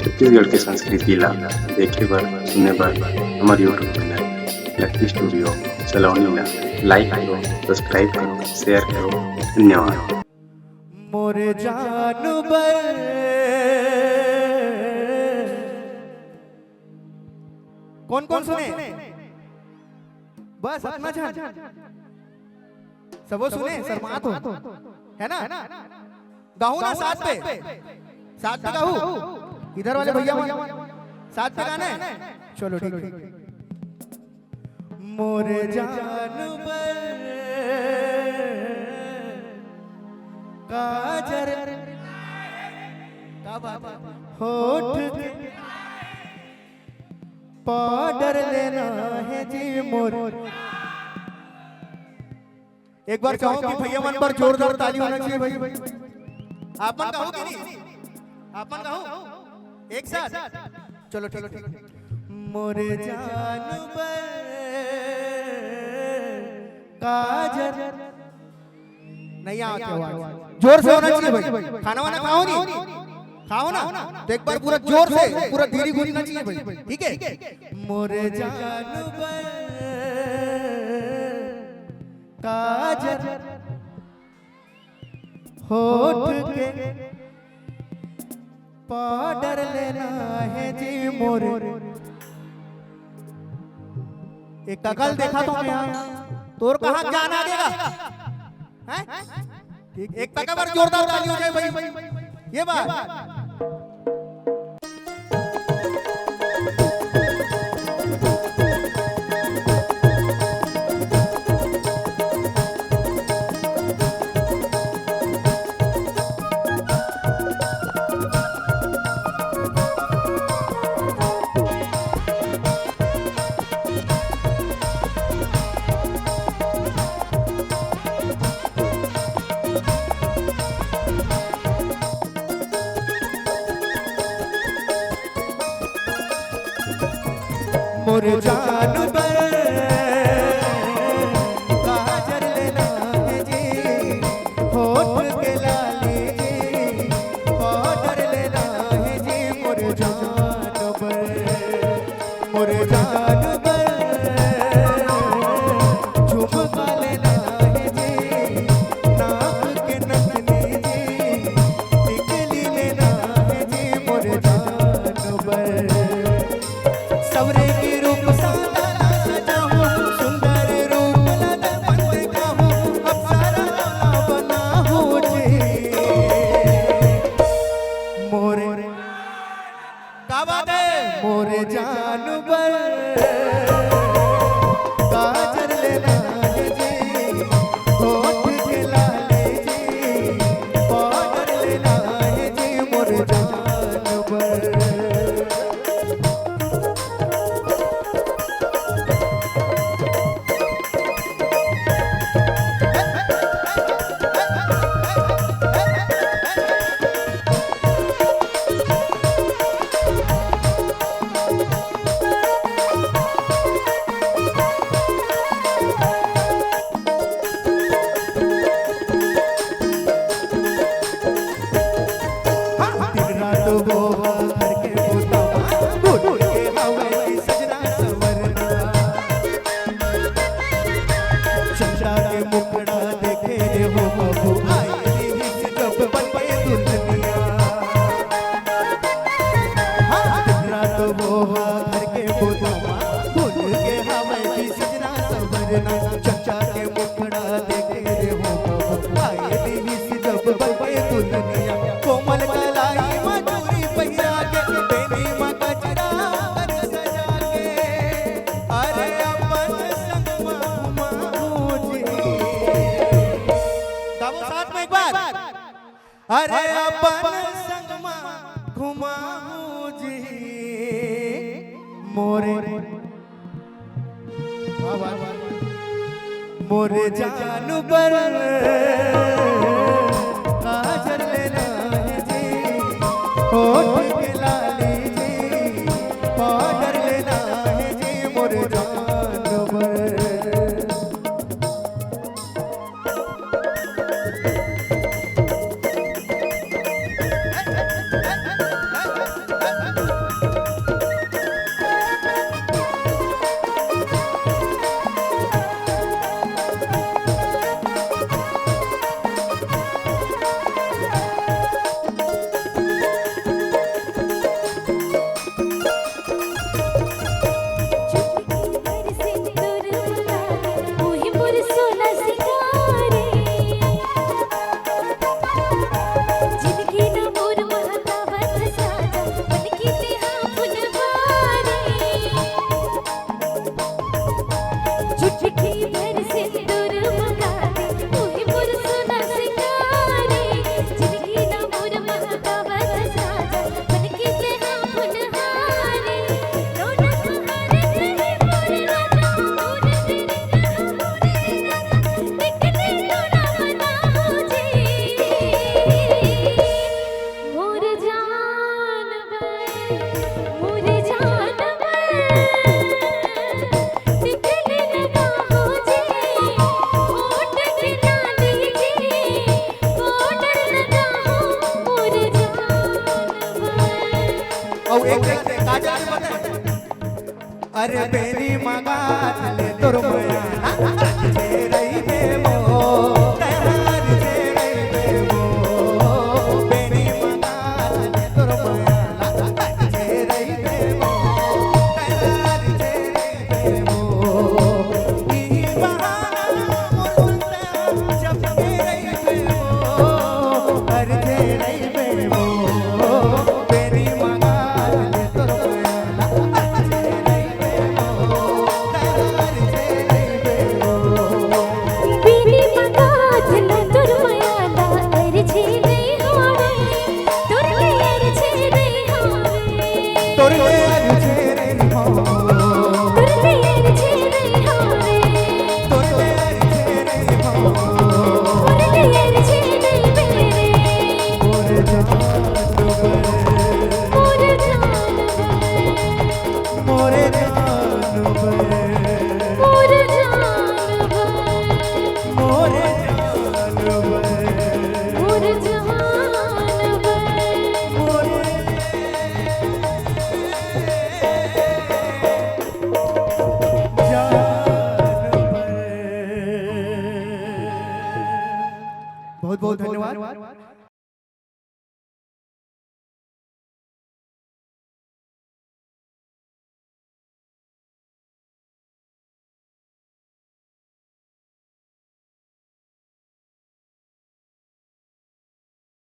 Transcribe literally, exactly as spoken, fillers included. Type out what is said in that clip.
छत्तीसगढ़ के संस्कृति ला देखे बर, सुने बर हमर YouTube चैनल लक्की स्टूडियो सलोनी ला लाइक करो, सब्सक्राइब करो, शेयर करो। धन्यवाद। मोर जानू बर। कौन कौन सुने? बस अतना झन। सबो सुने, शर्मात हो, है ना? गाहू ना साथ पे, साथ पे गाहू। इधर वाले भैया मन, साथ पे गाना है। चलो ठीक है। मोर जान बर काजर, का बात है? होठ के पाउडर लेना है जी मोर। एक बार चाहूं कि भैया मन पर जोरदार ताली होना चाहिए भाई। आप मन गाहू कि नहीं? आप मन गाहू एक साथ। चलो ठीक, ठीक। मोर जान बर काजर। नहीं आवत है आवाज। जोर से होना चाहिए भाई। खाना वाना खाओ नहीं? खाओ ना। तो एक बार पूरा जोर से, पूरा धीरे घूमना चाहिए भाई। ठीक है? मोर जान बर काजर, होठ के पाउडर लेना है जी मोर। एक ककल देखा तो मैं, तोर कहाँ जान आ गया? हैं? ठीक, एक टका बार जोरदार ताली हो जाए भाई। ये बात। मोर जान बर काजर लेना है जी, होठ के लाली जी, पाउडर लेना है जी, मोर जान बर। मोर जान बर झुमका लेना है जी, नाक के नथनी जी, टिकली लेना है जी, मोर जान बर। सवरे के रूप सादा ला सजाहूं, सुंदर रूप ला दर्पण देखाहूं, अप्सरा ला बनाहूं जी। मोर का बात है? मोर जान बर काजर लेना है जी, होठ के लाली जी, पाउडर लेना है जी, मोर जान बर। दिन रात वो घर के पोता मा, भूल के हवे सजना सवरना। चंदा के मुखड़ा देखे रे हो बाबू, आई रहिस जब बन के दुल्हनिया। हाँ, दिन रात वो घर के पोता मा, भूल के हवे सजना सवरना। चंदा के मुखड़ा देखे रे हो बाबू, आई रहिस जब बन के दुल्हनिया। कोमल कलाई मा चूड़ी पहिरा के, बेनी मा गजरा सजा के, अरे अपन संग मा घुमाहूं जी। गावो साथ में एक बार। अरे अपन संग मा घुमाहूं जी मोरे। वाह, वाह, वाह। मोर जान बर काजर लेना है जी, होठ के लाली जी, पाउडर लेना है जी, मोर जान बर। अरे बेनी मगा ले तोर मया, तेरई देवो, तैयार तेरई देवो। बेनी मगा ले तोर मया, तेरई देवो, तैयार तेरई देवो। ई बहाना मोर संग जब तेरई देवो, अरे तेरई देवो। बेनी मगा ले तोर मया, तेरई देवो। बेनी मगा ले तोर मया, अरे तेरई हावे, तोर ले अरे तेरई हावे। तोर ले अरे तेरई हावे। तोर ले अरे तेरई हावे। तोर ले अरे तेरई हावे। तोर ले अरे तेरई मेरे। मोर जान बे। मोर जान बे। मोरे जान बे। मोर जान बे। मोरे जान बे। मोर जान बे। मोरे जान बे। बहुत बहुत धन्यवाद।